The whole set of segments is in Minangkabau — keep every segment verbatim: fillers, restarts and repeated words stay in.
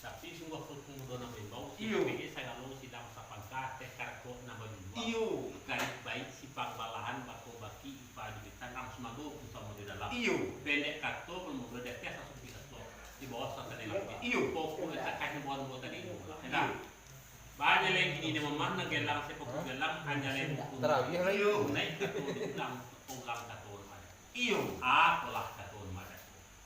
Tapi sungguah ko pemudo nan baimbau, iyo, sagalo sidang sapangka, teh karakok nan bajunjuang. Iyo. Garik baik simpang balahan, bako baki ipa di bitan, rang sumago pun samo di dalam. Iyo. Pendek kato, pemudo di ateh sasumpik kato, di bawah sasada langik. Iyo. Pokok letakkan di bawah dua tadi. Iyo. Banyak lai kini dia mamah nan gelang, sepaku gelang, hanya lai buku. Tarawih lai. Iyo. Naik kato diulang, ulang kato nan madak. Iyo. Apolah kato nan madak.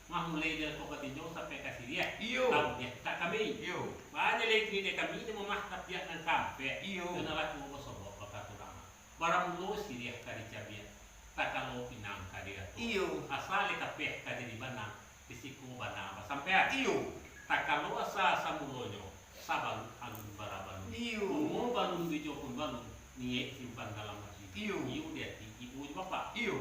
Mah mulai dari kok batinjau sampai ka siriah. Iyo. Tahu dia tak kami. Iyo. Banyak lai kini dia kami, dia mamah tapiak nan sampai. Iyo. Kena laku basobok bakaturang. Baramulo siriah ka dicabiak, takalo pinang ka digatok. Iyo. Asa lai kapeh ka jadi bana, di siko bana basampaian. Iyo. Takalo asa samulonyo, sabalun alun barabalun. Iyo. Bungo balun bijo pun balun, niaik simpan dalam ati. Iyo. Iyo di ati ibu jo bapak. Iyo.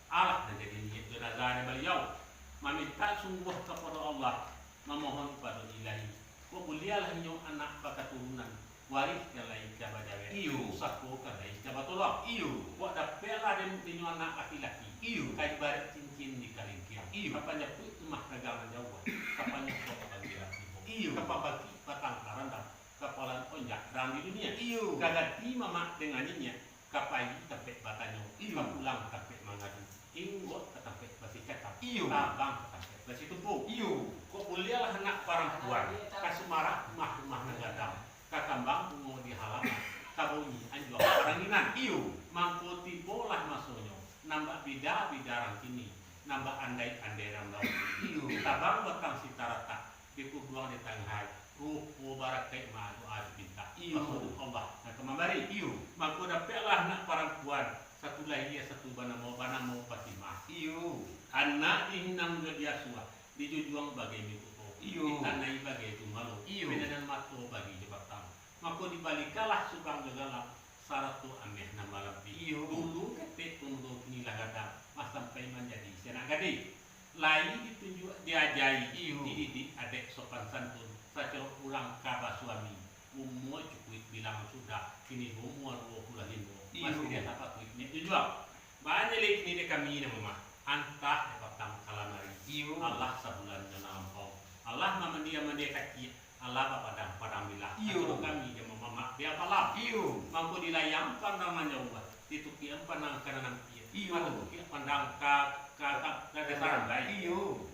Alah nan jadi niaik jo nazar di baliau, mamintak sungguah kapado Allah, mamohon pado Ilahi, kok buliahlah inyo anak bakaturunan, warih ka lai ka bajawek, iyo, pusako ka lai ka batolong. Iyo. Kok dapeklah den-, dinyo anak laki-laki, iyo, ka ibarat cincin di kalingkiang, iyo, ka panjapuik rumah dagang nan jauah, ka panyosok bagi rang tibo, iyo, ka pabaki batang karandam, ka palan onjak rang di dunia, iyo, ka gati mamak dengan niniak, ka payi tampek batanyo, iyo, ka pulang tampek mangadu, inggot ka tampek basicakap, iyo, tabang ka tampek basitumpu. Iyo. Kok buliahlah anak parampuan, ka sumarak rumah-rumah nan gadang, ka kambang bungo di halaman, ka bunyi anjuang paranginan. Iyo. Mangko tibolah masonyo, nan bak bida-bida rang kini, nan bak andai-andai rang dahulu. Iyo. Tabang batang sitaratak, dikubuang di tangah ari, rupo barakaik ma doa dipintak. Iyo. Maksud Allah nan ka mambari. Iyo. Mangko dapeklah anak parampuan, satu lahia, satu banamo, banamo Fatimah. Iyo. Anak dihinang jo diasuah, dijunjuang bagai mingkuto, iyo, ditanai bagai tumalo, iyo, pinanan mato bagi jo batang. Mako dibalikalah subang jo galang, sarato ameh nan malampih. Iyo. Dulu ketek tunggu, kini lah gadang, mah sampai manjadi si anak gadih. Lai ditunjuak, diajai, iyo, dididik adek sopan santun, sacolok urang ka basuami, umua cukuik bilang sudah, kini umua duo puluah limo, iyo, masih dia sapatuik niaik junjuang. Banyak lai kini dek kami nan mamah, antah dek patang ka lamari, iyo, alah sabulan nan lampau, alah mamandia-mandia kaki, alah bapadang-padang bilah. Iyo. Atau kami jo mamamak di apalah. Iyo. Mangko dilayang pandang nan jauah, ditukiak pandang ka nan ampia. Iyo. Atau tukiak pandang ka, ka, ka, ka desa rambai. Iyo.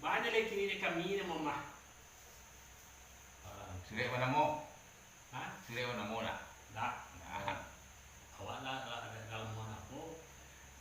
Banyak lai kini dek kami nan mamah. Surek banamo? Ha? Surek banamo lah. Dak. Nah. Awak lah, lah, lah, lah, mau apo?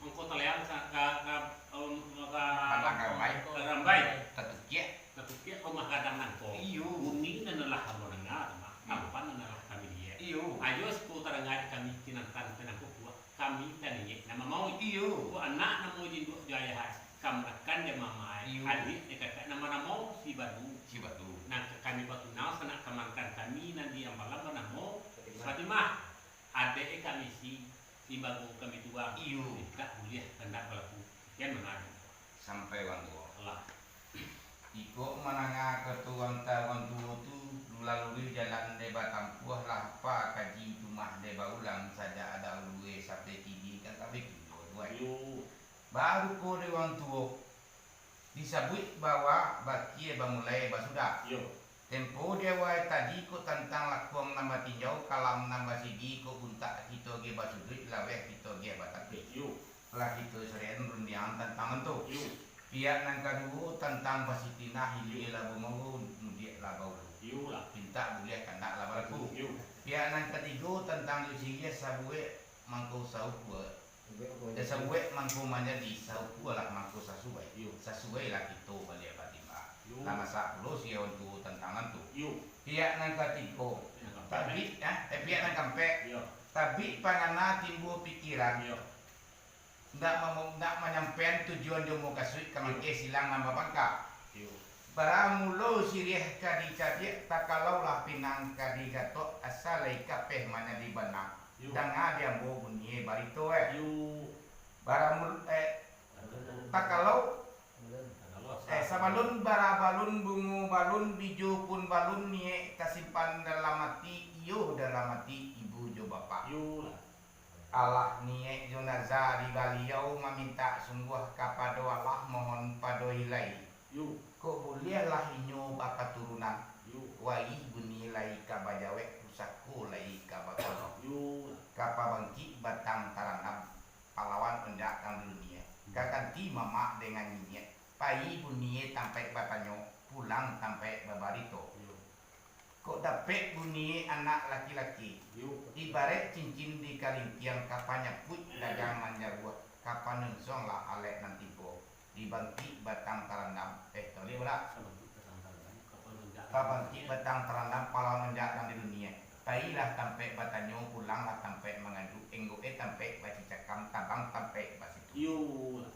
Mangko taliang sa-, ka, ka, em, ka, pandang ka rambai. Ka rambai. Tatukiak. Tatukiak rumah gadang nangko. Iyo. Bunyi nan lah ambo danga tu mah. Hmm. Tampan nan lah kami liek. Iyo. Ayo siko tadanga dek kami kinantan pinangko kuak. Kami taniek nan mamauik. Iyo. Ko anak namo jinduak jo ayah ai, kamanakan jo mama ai. Iyo. Adiak jo kakak nan banamo si Badu. Si Badu. Nan ka kami batunang sanak kamanakan kami nan di Ambalam banamo Fatimah. Fatimah. Adek kami si, si Bago kami tuang. Iyo. Indak buliah kandak balaku. Kian mano ado. Sampai wang tuo. Alah. Iko mandanga kato urang tuo tu, lalu di jalan dek batampuah lah, pa kaji tu mah dek baulang, sajak dahulu sampai kini kan sampai kini, tuai. Iyo. Baru ko dek urang tuo, disabuik bahwa bakia bamulai basudah. Iyo. Tempo di awal tadi ko tantang lakuang nan batinjau, kalam nan basigi ko buntak kito ge basuduik, laweh kito ge batapik. Iyo. Lah kito sarian rundiang tantang nan tu. Iyo. Piak nan kaduo tantang basitinah, ilia lah bumanggo, mudiak lah baulu. Iyolah. Pintak buliah kandak lah balaku. Iyo. Piak nan katigo tantang jo siriah sabuek mangko saukua. Sabuek mangko manjadi, saukua lah mangko sasuai. Iyo. Sasuai lah kito baliak batimbang. Iyo. Lah masak pulo si awan tuo tantang nan tu. Iyo. Piak nan katigo, piak nan kampek. Tabik, ah, eh, piak nan kampek. Iyo. Tabik pangana timbua pikiran. Iyo. Ndak mamo-, ndak manyampaian tujuan jo mukasuik ka mangkeh silang nan bapangka. Iyo. Baramulo siriah ka dicabiak, takalaulah pinang ka digatok, asa lai kapeh manjadi bana. Iyo. Danga di ambo bunyi barito, eh. Iyo. Baramul-, eh, takalau, eh, sabalun barabalun, bungo balun, bijo pun balun, niaik tasimpan dalam ati, iyo dalam ati ibu jo bapak. Iyolah. Alah niaik jo nazar di baliau mamintak sungguah kapado Allah, mohon pado Ilahi. Yo. Kok buliahlah inyo bakaturunan. Yo. Wayih bunyi lai ka bajawek, pusako lai ka bakono. Yo. Ka pabangkik batang tarandam, palawan onjak nan di dunia. Ka ganti mamak dengan niniak, pai bunyi tampaik batanyo, pulang tampaik babarito. Yo. Kok dapek bunyi anak laki-laki, yo, ibarat cincin di kalingkiang, ka panyapuik gadang nan jauah, ka panunsuang lah alek nan tibo. Dibangkik batang tarandam. Eh, toleh lah. Ka bangkik batang tarandam, ka panunjak. Ka bangkik batang tarandam, palawan onjak nan di dunia. Pailah tampaik batanyo, pulanglah tampaik mangadu, enggok e tampaik bacicakam, tabang tampaik basitu. Iyo lah.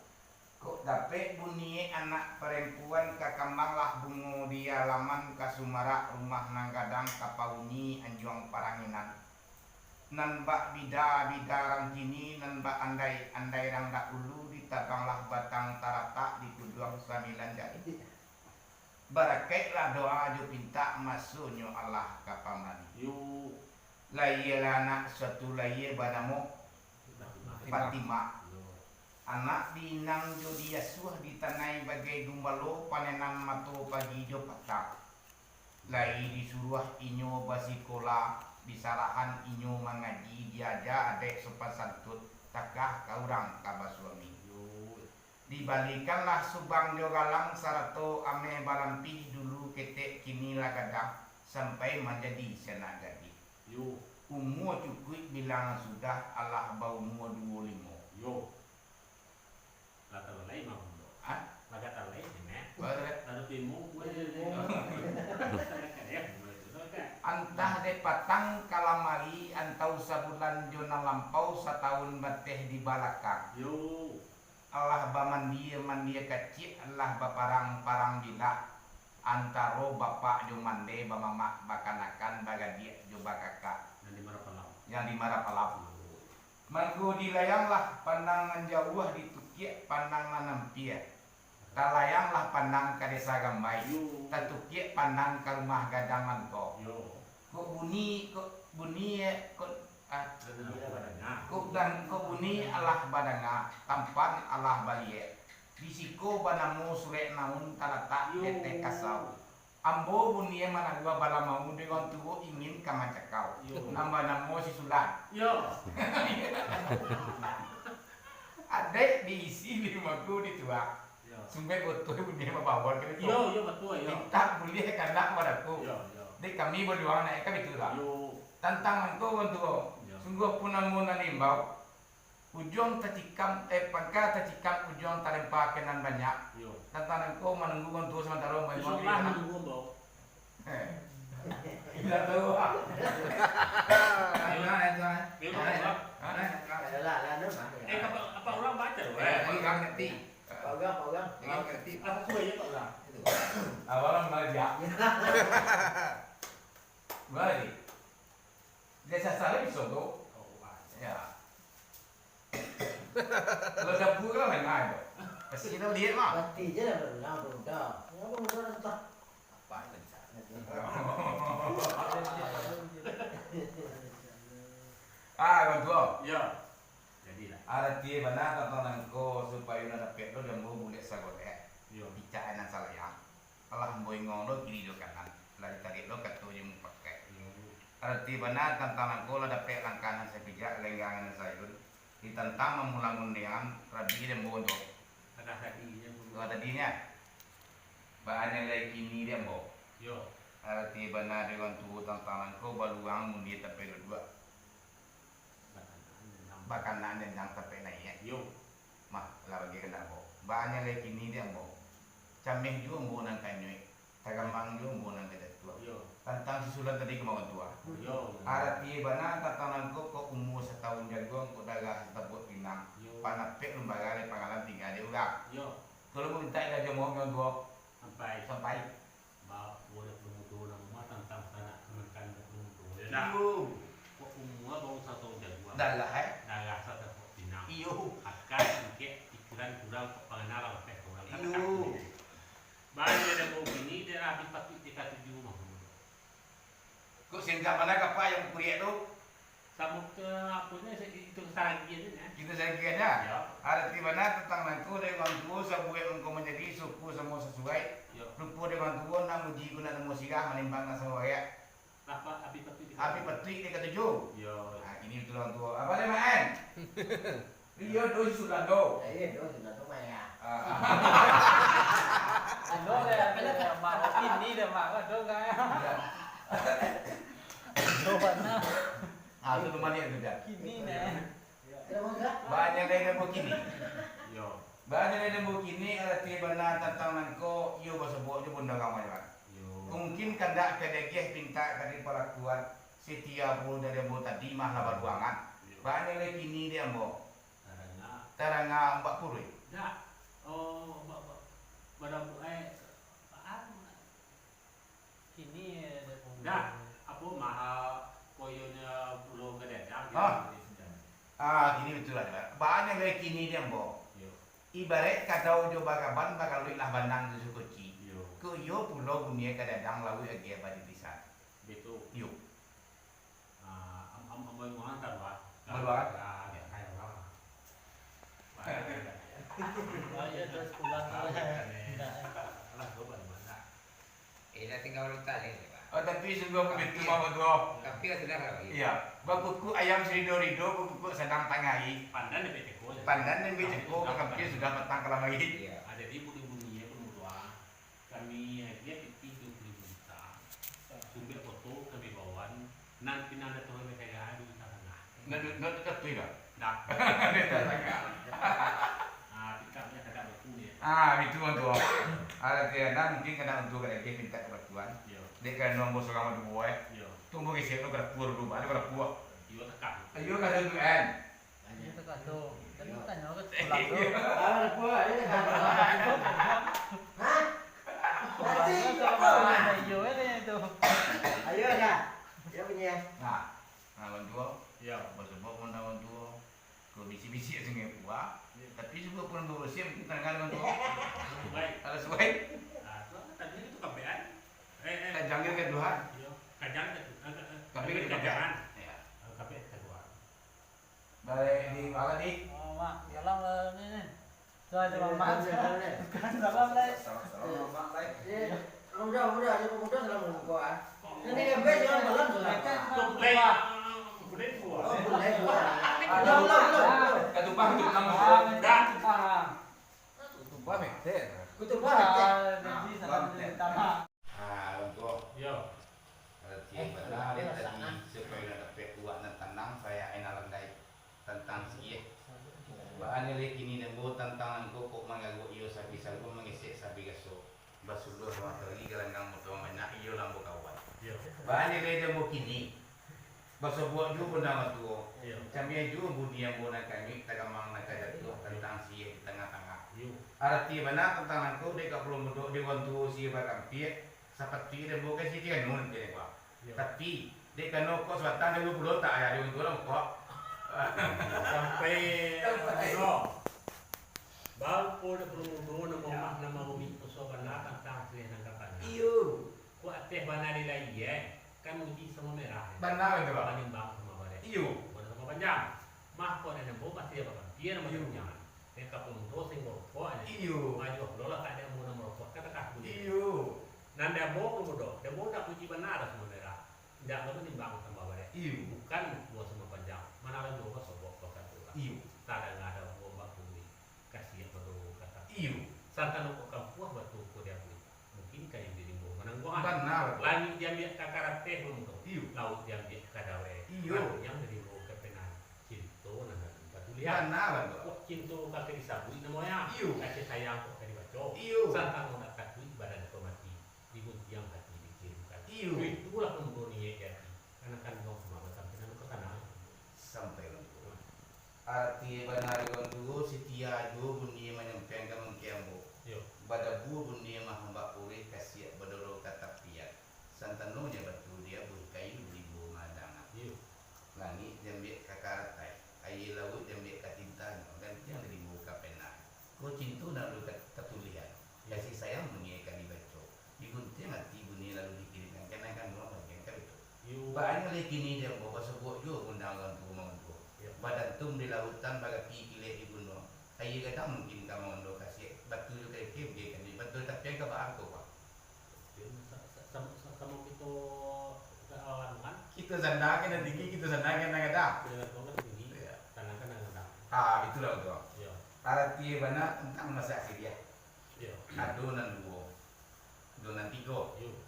Kok dapek bunyi anak parampuan, ka kambanglah bungo di alaman, ka sumarak rumah nan gadang, ka pauni anjuang paranginan. Nan bak bida-bida rang kini, nan bak andai-andai rang dahulu, ditabanglah batang taratak, dituduang sambilan jari. Barakaiklah doa jo pintak, masonyo Allah ka pambari. Yo. Lahialah anak suatu lahia banamo Fatimah. Yo. Anak diinang jo diasuah, ditanai bagai gumbalo, panenan mato pagi jo patang. Lai disuruah inyo basikola, disarahan inyo mangaji, diaja adaik sopan santun, takah ka urang ka basuami. Yo. Dibalikanlah subang jo galang, sarato ameh balampih, dulu ketek kini lah gadang, sampai manjadi sanak gadih. Yo. Umua cukuik bilang sudah, alah baumua duo limo. Yo. Lah tabalai mah mundo. Hah? Lah tabalai sini. Baru. Lalu timu, gue. Antah dek patang ka lamari, antau sabulan jo nan lampau, satahun bateh di balakang. Yo. Alah bamandia-mandia kaciak, alah baparang-parang bilah, antaro bapak jo mande, bamamak, bakanakan, bagadiak jo bakakak. Nan di Marapalau. Yang di Marapalau. Mangko dilayanglah pandang nan jauah, ditukiak pandang nan ampia. Talayanglah pandang ka Desa Gambai, yo, tatukiak pandang ka rumah gadang nan ko. Yo. Kok bunyi, kok bunyi, kok, ah, kok dan, kok bunyi alah badanga, tampan alah baliek. Di siko banamo surek naun talatak, yo, di ateh kasau. Ambo bunyi managua balamau, di urang tuo ingin ka mancakau. Yo. Nan banamo si Sulan. Yo. Adaik diisi di mangko dituak. Yo. Sumpek botol bunyi babawon ka itu. Yo, yo, batua, yo. Mintak buliah kandak padaku. Yo, yo. Dek kami baduo anak ka itu lah. Yo. Tantang mangko urang tuo. Yo. Sungguah pun ambo nan diimbau. Ujuang tacikam, eh, pangka tacikam, ujuang talempa ka nan banyak. Yo. Tantang nangko manunggu urang tuo samantaro. Insyaallah, manunggu ambo. Eh. Indak tahu, ah. Ayo, ayo, ayo. Ayo, ayo. Hah? Ayo lah, lah, lah, lah. Eh, apa, apa urang baca tu, eh? Eh, urang ngerti. Apa urang, apa urang? Urang ngerti. Apa suai je, apa urang? Itu. Awak urang belajar. Baik. Dia sasar bisa tu. Oh, baik. Ya. Kalau dapur kan lain-lain tu. Pasti tahu dia mah. Mati je lah, baru lah, baru dah. Ya, baru dah, dah. Apa yang besar? Ah, urang tuo. Ya. Jadilah. Arati bana tantang nangko, supayo nak dapek lo, di ambo bulek sagolek. Yo. Picak nan salayang. Alah ambo ingong lo kiri jo kanan, lah ditariak lo kato jo mupakai. Yo. Arati bana tantang nangko, lah dapek langkah nan sapijak, lenggang nan saayun, ditantang mamulang undian, rabi di ambo tu. Lah tadi nyo. Lah tadi nyo. Baa nyo lai kini di ambo. Yo. Arati bana di urang tuo tantang nangko, baluang mundi tampek duduak. Bakanaan janjang tampek naiak. Yo. Mah, lah bagi kandak ambo. Baa nyo lai kini di ambo. Cameh juo ambo nan ka nyuik, tagambang juo ambo nan ka jatuah. Yo. Tantang si Sulan tadi ka urang tuo. Yo. Arati bana tantang nangko, kok umua satahun jaguang, kok darah satabuak pinang. Yo. Panapek lumbara lai pangalan tingga di urang. Yo. Kalau mamintak ila jo urang tuo. Sampai. Sampai. Ba-, buliah pado mudo nan mah tantang sanak kamankan buliah pado mudo, yo ndak? Iyo. Kok umua baru satahun jaguang. Darah, eh? Darah satapuk pinang. Iyo. Akan singkek pikiran kurang, kok pangana lah lapeh ka urang. Iyo. Baa nyo lai kini, di lah dipatuik di katuju mah. Kok singkek bana kapa yang kuriak tu? Samo ke apo ni, itu saragi aja ni. Kita saragi aja. Ya. Arati bana tantang nangko dari urang tuo, sabuek mangko manjadi, suku samo sasuai. Ya. Rupo dari urang tuo nak muji ko nak namo sirah, manimbang nak samo bariak. Api patuik di katuju. Yo. Nah, kini batua urang tuo. Apo le, Mak, an? Iyo, do sudah do. Iyo, do sudah do, Mak, ya. Ah. Ado le, ado le, Mak. Kini deh, Mak. Ado enggak? Iya. Ado bana. Ah, tu rumah dia tu, Jan. Kini neh. Banyak dari namo kini. Yo. Banyak dari namo kini, arati bana tantang nangko, iyo basobok jo bunda ramai, Mak. Yo. Mungkin kandak ka diagiah pintak ka dipalakuan, setia pulo dari ambo tadi mah lah baluangan. Yo. Banyak lai kini di ambo. Taranga. Taranga umbak puruih. Dak. Oh, ba-, ba-, barang bu-, eh, anu. Kini, eh, dak. Apo, maha koyonyo pulo gadadang, ah. Gitu. Ah, kini batua lah, Mak. Banyak lai kini di ambo. Yo. Ibaraik kadau jo baraban, baraluik lah banang jo sukoci. Iyo. Kok iyo pulo bunia kadadang lauik agiah batipisan. Betul. Iyo. Ah, am-, am-, ambo imbauan kaluar. Kaluar? Ah, biar kayo lah. Oh, iyo, terus pulang. Ah, bukan, eh. Alah, coba di mana? Eh, dah tinggal urutan ni, Pak. Oh, tapi sungguah begitu, Mak Batua. Tapi lah sudah lah, Pak. Iya. Bakukuk ayam sarido-rido, bakukuk sadang tangah ari. Pandan dek ceko, ya. Pandan dek ceko, kakampia sudah matang ka lamari. Iya. Ah, jadi bunyi-bunyi, ya, pemuda. Kami agiah pitih duo puluah juta. Sumbuak poto kami bawan. Nan pinang datang dari Medan, di Tanah. Nak, nak, nak tatuih dah? Dah. Di Tanah. Ah, kita punya kada baku ni. Ah, itu, Tuan. Arati nan mungkin kada untuang kada agiah mintak ka batuan. Yo. Dek karano ambo surang mah duo, eh. Yo. Tu ambo gesek tu kada kuah dulu, balik kada kuah. Yo, tekan. Ayo, kada tu, kan. Iyo, takah tu. Tadi tanyo ka sakolah tu. Ah, apo? Ayo, dah. Hah? Nanti, apo? Iyo, eh, tanya tu. Ayo, dah. Iyo, bunyi, ya. Nah, nah, urang tuo. Iyo. Basobok mandanga urang tuo. Ko bisi-bisi sungai puak. Iyo. Tapi suko pun barusiah, mungkin tadanga urang tuo. Baik. Kalau suai. Ah, tu tadi itu kabean. Eh, eh. Kajang ka Tuhan. Iyo. Kajang ka Tuhan. Kabean ka Tuhan. Iyo. Ah, kabean ka Tuhan. Balik di, balik di. Oh, Mak, salam lah ni, ni. Salam, salam, Mak. Salam, salam, Mak, lai. Eh, udah, udah, dia pemuda salam dulu, ah. Ini kan best, jangan malam, salam. Bukan, bukan. Oh, bukan, bukan. Belum, belum, belum. Katupang, katupang. Dah. Katupang, mete. Katupang, mete. Ah, jadi, salam dulu, utama. Ah, urang tuo. Yo. Arati bana dek tadi, supayo nak dapek uwak nan tanang, sayak nan landai, tantang siriah. Baa nyo lai kini di ambo tantang nangko, kok manggaruak iyo sapi saluang, mangesek sapi gaso, basuluah matahari, galanggang moto banyak, iyo lah ambo kawan. Yo. Baa nyo lai di ambo kini. Basobok juo bunda urang tuo. Iyo. Cambiak juo bunyi ambo nan kanyuik, tagamang nan ka jatuah, tantang siriah di tangah-tangah. Iyo. Arati bana tantang nangko, dek ka pulo mudok, dek urang tuo siriah bakampiak, sapatuiknyo dek ambo ka siriah tiga nun, kini, Pak. Iyo. Tapi, dek karano kok sabatang dek ambo pulo tak ado urang tuo lah, Pak. Sampai, sampai. Baru po dek pulo mudo, namo mah, namo rumik, susah bana tantang siriah nan ka tanah. Iyo. Kok ateh bana di lai, eh. Kan uji samo merah, eh. Bana itu, Pak. Manimbang samo barek. Iyo. Bukan samo panjang. Mah, kok nan ambo pasti ado bakampiak, iyo, panjang. Dek ka pulo mudo sing barokok, eh. Iyo. Maju pulo lah, tak ado ambo nan marokok, kan takah bunyi. Iyo. Nan di ambo pulo mudo, di ambo ndak uji bana dah samo merah. Ndak ka manimbang samo barek. Iyo. Bukan buah samo panjang. Mano lah juo basobok bakato lah. Iyo. Tadanga ado ambo bak bumi. Kasiah bado kata. Iyo. Santano kok kampuah batu ko diabuih. Mungkin kayu di rimbo manangguangan. Bana, Pak. Langik diambiak ka karateh bamuto. Iyo. Lauik diambiak ka dawai. Iyo. Rantiang di rimbo ka penan. Cinto nan ado ka tulihan. Bana, Pak. Kok cinto ka disabuik namo, ya? Iyo. Kasih sayang kok ka dibaco. Iyo. Santano nak takuik badan ko mati. Diguntiang hati dikirimkan. Iyo. Itulah pemudo niaik di hati. Anak kanduang samalam sampai nan ka sana. Sampai urang tuo. Arati bana di urang tuo, setia juo bunyi manyampaian ka mangkek ambo. Iyo. Badabu bunyi mahambak purih, kasiak badoro ka tapian. Santano nyo batu diabuih, kayu di rimbo madangan. Iyo. Langik diambiak ka karatai, aia lauik diambiak ka tintanyo, rantiang di rimbo ka penan. Ko cinto nan lalu ka tatulihan, iyo, kasih sayang bunyi ka dibaco. Diguntiang ati bunyi lalu dikirimkan, ka nan kanduang bagian ka bito. Iyo. Baa nyo lai kini di ambo, basobok juo bunda urang Tum di lautan barapi kilek di gunuang. Aia gadang mungkin ka maondo kasiak, batu jo karikil mungkin ka di batu, tapi angka ba angko, Pak. Sa-, sa-, samo, sa-, samo kito ka awan kan? Kito sanda ka nan tinggi, kito sanda ka nan gadang. Kito gantuang ka tinggi, Iya. tanang ka nan gadang. Ah, itulah tu. Iya. Arati bana tentang masak siriah. Iya. Ado nan duo. Ado nan tigo. Iya.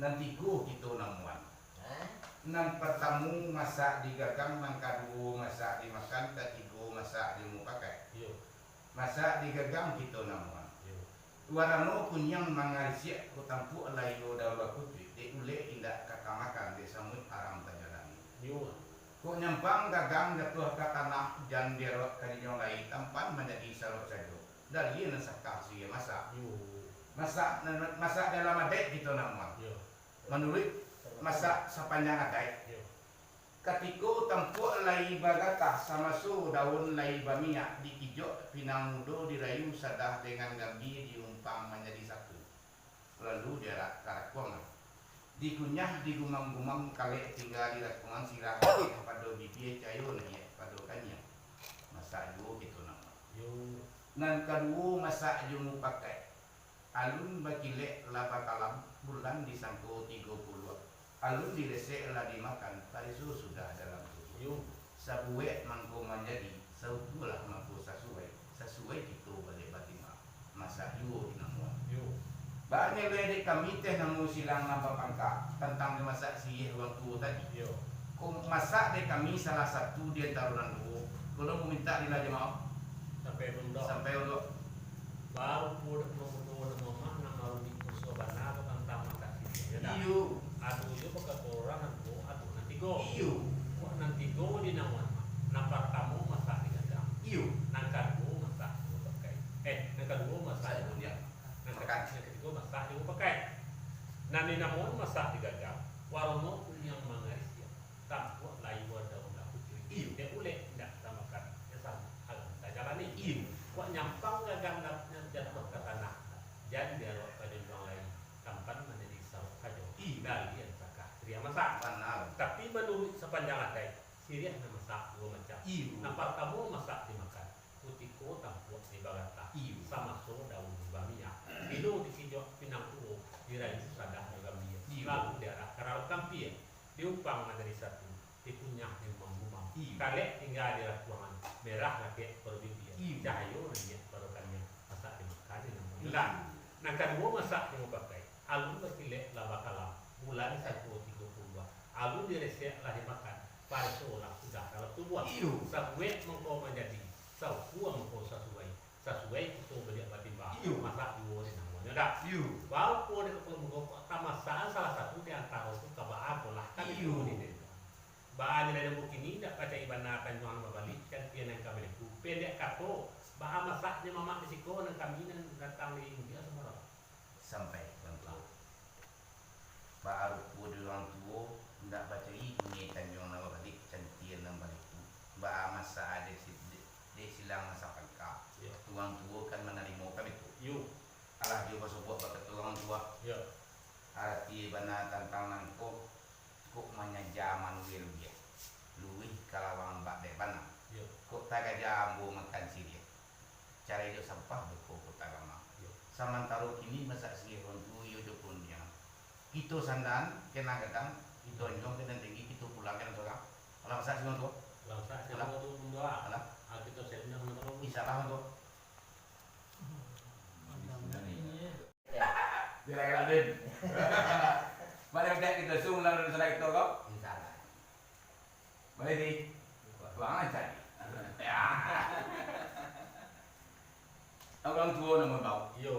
Nan tigo kito namuan. Hah? Nan partamo masak di gagang, nan kaduo masak dimakan, katigo masak dimupakai. Iyo. Masak di gagang kito namuan. Iyo. Warano kuniang mangarisiak, kok tampuak lai iyo daun bakutuik, dek ulek indak ka tamakan, dek samuik arang tajalani. Iyo. Kok nyampang gagang jatuah ka tanah, jan diarok ka jinjang lai, tampan manjadi sarok sajo. Dari nan sakah siriah masak. Iyo. Masak, masak dalam adaik kito namuan. Iyo. Manuruik masak sapanjang adaik. Iyo. Katiko tampuak lai bagatah, samaso daun lai bamiyak, dikijok pinang mudo dirayu sadah dengan gambia diumpang manjadi satu. Lalu diarak ka rakuang. Dikunyah digumam-gumam, kalek tingga di rakuangan, sirah nayiak pado bibia, cayo nayiak pado kaniang. Masak juo kito namuan. Yo. Nan kaduo masak jo mupakai. Alun bakilek lah bakalam, bulan disangko tigo puluah. Alun diresek lah dimakan, pareso sudah dalam tubuah. Yo. Sabuek mangko manjadi, saukualah mangko sasuai, sasuai kito baliak batimbang. Masak juo di namuan. Yo. Baa nilai dek kami teh namo silang nan bapangka, tantang dimasak siriah urang tuo tadi. Yo. Ko masak dek kami salah satu di antaro nan duo. Ko lo mamintak dilah jamaah. Sampai untuak. Sampai untuak. Baru pulo dek pulo duo nan mamak nan baru dikuso bana ko tantang masak siriah, yo dak? Iyo. Ado juo bakato urang nan duo, ado nan tigo. Iyo. Kok nan tigo di namuan, Mak? Nan partamo masak di gagang. Iyo. Nan kaduo masak di mupakai. Eh, nan kaduo masak di Masak di mupakai. Nan ka-, Makan. Nan katigo masak di mupakai. Nan di namuan masak di gagang. Warano kuniang mangarisiak. Tampuak lai iyo daun bakutuik. Iyo. Dek ulek indak tamakan, dek samuik arang tajalani. Iyo. Kok nyampang gagang jatuah ka tanah, jan diarok ka jinjang lai, tampan manjadi sarok sajo. Iyo. Dari nan sakah siriah masak. Bana. Tapi manuruik sapanjang adaik, siriah nan masak duo macam. Iyo. Nan partamo masak dimakan, kutiko tampuak di bagatah, Iyo. samaso daun di bamiyak. Bilo dikijok pinang tuo, dirayu sadah jo gambia, Iyo. lalu diarak ka dalam kampia. Diumpang manjadi satu, dikunyah digumam-gumam. Iyo. Kalek tingga di rakuangan, merah nayiak pado bibia, Iyo. cayo nayiak pado kaniang, masak dimakan di namuan. Iyo. Lah, nan kaduo masak di mupakai, alun bakilek lah bakalam, bulan sangko tigo puluah, alun diresek lah dimakan, pareso lah sudah dalam tubuah. Iyo. Sabuek mangko manjadi, saukua mangko sasuai. Sasuai kito baliak batimbang, Iyo. masak juo di namuan, yo dak? Iyo. Baru pulo dek kapalo mudo, kok tamasakan salah satu di antaro tu ka baa ko lah, kan Iyo. itu di dek. Baa nilai nan bukini, indak pacai bana tanjuang nan babaliak, cantia nan ka baliku. Pendek kato, baa masaknyo mamak di siko nan kami nan datang dari mudiak sambarang. Sampai, Tuanku. Baa rupo di urang tuo, indak pacai bunyi tanjuang nan babaliak, cantia nan baliku. Baa masak dek si-, dek, dek silang nan sapangka. Yo. Urang tuo kan manarimo kan itu. Yo. Alah juo basobok bakato urang tuo. Yo. Arati bana tantang nangko, kok manyaja manuruik lubiah. Luruih ka lawang bak dek bana. Yo. Kok tagaja ambo makan siriah. Cari jo sampah beko kota lama. Yo. Samantaro kini masak siriah urang tuo iyo jo pundiang. Kito sandaan ka nan gadang, kito anjuang ka nan tinggi, kito pulang ka nan surang. Alah masak siriah urang tuo? Alah masak siriah Alah. urang tuo, Bunda. Alah. Ah, kito sandang urang tuo. Insyaallah urang tuo. Bilang Raden. Balik udah kito sung lalu sudah kito ko. Insyaallah. Balik di. Kurang ajar. Ya. Urang tuo namo tau. Yo.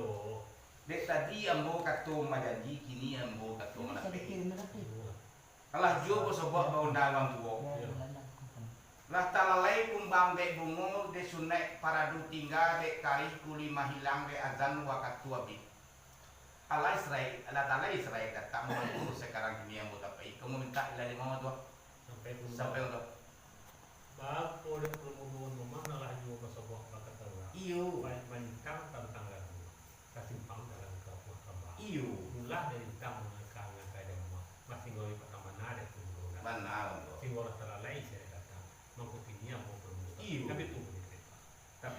Dek tadi ambo kato majanji, kini ambo kato Ini manapeh. Sedikit, sedikit. Alah juo basobok baundang urang tuo. Yo. Lah talalai kumbang dek bungo, dek sunaik paradu tingga, dek karih kuli mahilang, dek azan wakatu abih. Allah Israel, Allah Taala Israel datang mambunuh sakarang kini ambo tapai. Kamu minta ilah di mama tuah. Sampai pun Sampai untuk. Bako dek permuduan memang alah juo basobok bakato urang. Iyo. Baik mancang tantang lagu. Tasimpang dalam kapuah kamba. Iyo. Mulah dari utang mangaka-ngaka jamaah. Masih ngori patang bana dek permuduan. Bana, Bang. Singgo lah talalai saya datang. Mangko kini ambo permuduan.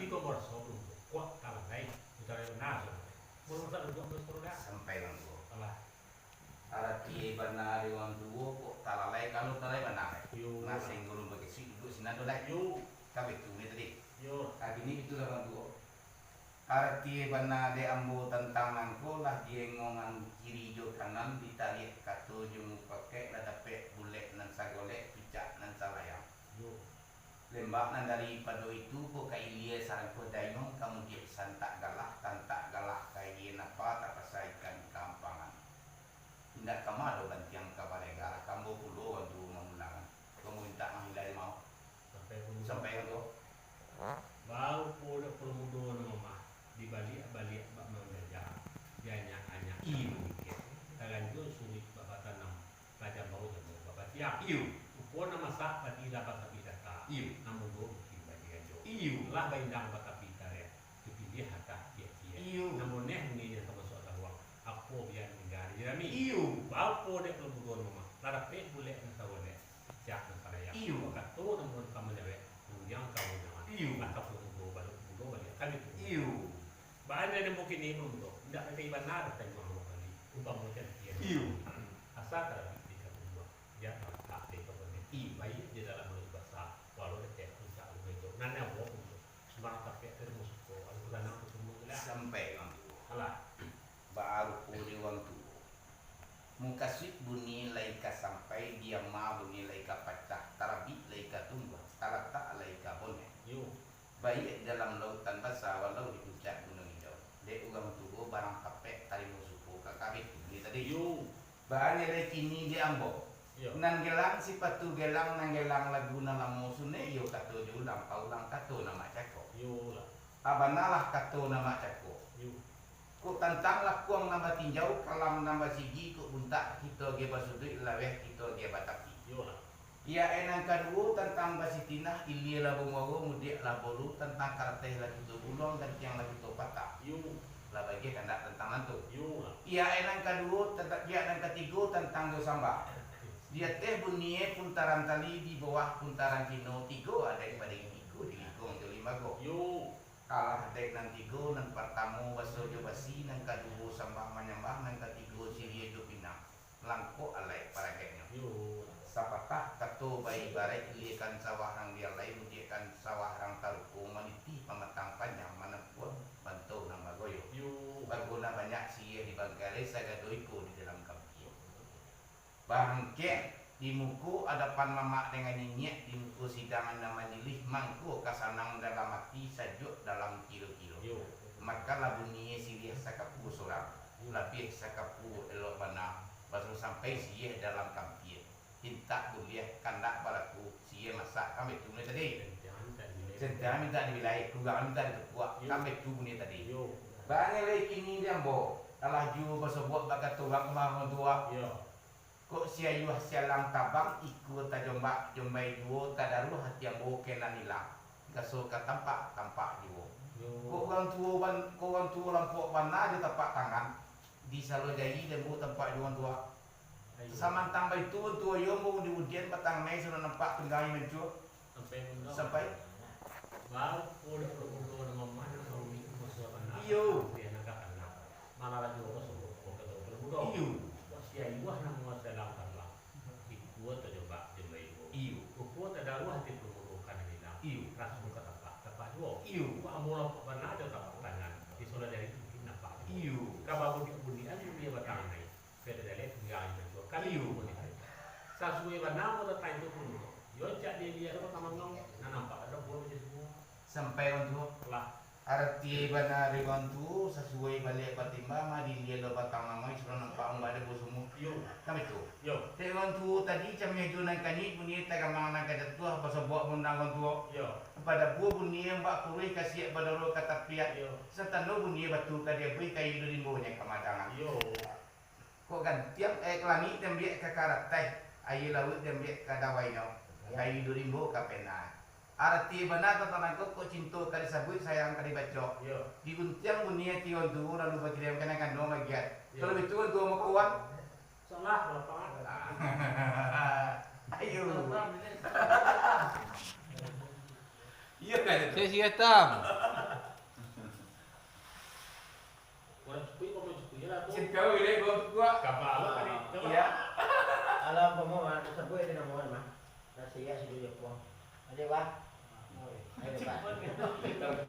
Iko maraso kuak talalai, talalai bana. Sampai urang tuo. Alah. Arati bana di urang tuo, kok talalai, kalau talalai bana, lai. Yo. Nah, sahinggo urang bakisuik duduak sinan tu, lai. Yo. Kan baitu ni tadi. Yo. Nah, kini itulah urang tuo. Arati bana dek ambo tantang nangko lah diengongan kiri jo kanan, ditariak kato jo mupakaik, lah dapek bulek nan sagolek, picak nan salayang. Yo. Lembak nan daripado itu ko ka ilia sarangkuah dayuang, ka mudiak santak galah, tantak galah ka ilia napa, tapasa ikan ka ampangan. Indak kama doh bantiang ka balega, lah ka ambo pulo urang tuo mamulangan. Ko mintak mangilai mao. Sampai urang tuo. Sampai urang tuo. Barupo dek palo mudo nan mamah, dibaliak-baliak bak manjaja, dianyak-anyak bak mangikek, talanjua suruik bak batanam. Lah jambau-jambau bapatiah. Iyo. Rupo nan masak padi lah basabik data. Iyo. Nan mudo mungkin bagi ganjo. Iyo. Lah baindang batapi tareh, tapiliah atah ciek-ciek. Iyo. Nan moneh bunyi nan tamasuak saruang, apo biak ningga di jarami. Iyo. Barupo dek palo mudo nan mamah, lah dapek bulek nan sagolek, picak nan salayang. Iyo. Kato nan mudo ka manjawek, rundiang ka rundiangan. Iyo. Lah ka palo mudo, baliak mudo, baliak kami tu. Iyo. Baa nan ambo kini, palo mudo, indak takai bana doh taimbang awak tadi, umpamo cantian. Iyo. Asa tarabik di kampung luak, jan talatak di kampung luak. Iyo. Baiak di dalam laut basa, walau di ateh puncak gunung ijo. Nan ambo pun sumbarang tapek tadi musuko, alu tanang tu semua tu lah. Sampai urang tuo. Alah. Baa rupo di urang tuo. Mukasuik bunyi lai ka sampai, diama bunyi lai ka pacah, tarabik lai ka tumbuah, talatak lai ka boneh. Yo. Baiak dalam lautan basa, walau di puncak gunung ijo. Dek urang tuo barang tapek, tarimo suko ka kabeh tu ni tadi. Yo. Baa nyo lai kini di ambo. Yo. Nan gelang sipatu gelang, nan gelang lagu nan lamo sunek, iyo kato jo ulang, paulang kato nan mak cako. Yo lah. A banalah kato nan mak cako. Yo. Kok tantang lakuang nan batinjau, kalam nan basigi, kok buntak kito agiah basuduik, laweh kito agiah batapi. Yo lah. Iyae nan kaduo tantang basitinah, ilia lah bamuaro, mudiak lah baulu, tantang karateh lah kito guluang, gantiang lah kito patah. Yo. Lah bagiah kandak tantang nan tu. Yo lah. Iyae nan kaduo, tantang, iyae nan katigo tantang jo sambah. Di ateh bunie puntaran tali, di bawah puntaran cino, tigo adaik pading, tigo di lingkuang jo limbago. Yo. Alah dek nan tigo, nan partamo baso jo basi, nan kaduo sambah manyambah, nan katigo siriah jo pinang, langkok alai paragaiknyo. Yo. Sapatah kato baibaraik, iliakan sawah rang dialai, mudiakkan sawah rang taruko, maniti pamatang panjang, manampuang banto nan bagoyo. Yo. Baguna banyak siriah di bangkalai, sagado iko di dalam kampia. Bangkek di muko adapan mamak dengan niniak, di muko sidang nan majilih, mangko ka sanang dalam ati, sajuak dalam kiro-kiro. Yo. Makalah bunie siriah sakapua surang, yo, labiah sakapua elok bana, baso sampai siriah dalam kampia. Pintak buliah kandak balaku, siriah masak, kan baitu bunyi tadi. Sentiang mintak dibilai. Sentiang mintak dibilai, kurang mintak ditepuak, yo, kan baitu bunyi tadi. Yo. Baa nyo lai kini di ambo, alah juo basobok bakato urang ka urang tuo. Yo. Kok si ayuah sialang tabang, ikua tajombak, jombai juo tadaruah, ati ambo ka nan ilang, gaso ka tampak, tampak juo. Yo. Kok urang tuo ban-, kok urang tuo lampok bana jo tapak tangan, di salo jari den ambo tampak juo urang tuo. Ayo. Samantang baitu urang tuo yo, ambo di udian batang nai sudah nampak tunggangi mancua. Sampai. Sampai. Baru ko dek palo mudo nan mamah nan saruik masuak bana. Iyo. Di anak ka tanah. Malah laju ko suruh ko ka palo mudo. Iyo. Kok si ayuah nan manguasai alam tabang, ikua tajombak jombai juo. Iyo. Rupo tadaruah ati palo mudo ka nan ilang. Iyo. Raso ka tapak, tapak juo. Iyo. Kok ambo lampok bana jo tapak tangan, di salo jari mungkin nampak juo. Iyo. Ka babunyi-bunyian bunie batang nai. Sudah jaleh tingga di tancuak. Kami iyo. Sasuai bana ambo datang itu pun. Yo, cak di dia tu batang mangau, nan nampak ado buah biji semua. Sampai urang tuo. Lah. Arati bana di urang tuo, sasuai baliak batimbang, mah di dia lo batang mangau, sudah nampak ambo ado buah semua. Yo. Kan baitu? Yo. Dek urang tuo tadi, camiah juo nan kanyik, bunie tagamang nan ka jatuah, basobok mundang urang tuo. Yo. Pado buah bunie bak kuruih, kasiak badoro ka tapiak. Yo. Satando bunie batu ka diabuih, kayu di rimbo nyo ka madangan. Yo. Kok gantiang, eh, langik diambiak ka karateh, aia lauik diambiak ka dawainyo, kayu di rimbo ka pena. Arati bana tantang nangko, kok cinto ka disabuik, sayang ka dibacok. Iyo. Diguntiang bunie ati urang tuo, lalu bakiriam ka nan kanduang bagian. Iyo. Kalau baitu urang tuo mako wan. Salah, lapangan. Ayo. Salah, salah. Iyo kan itu? Saya siap tam. Kapalo tadi. Iya. Kalau umpamo mah, sabuik itu namo mah. Nasi ya sudah jopo. Aja bah. Ayo bah.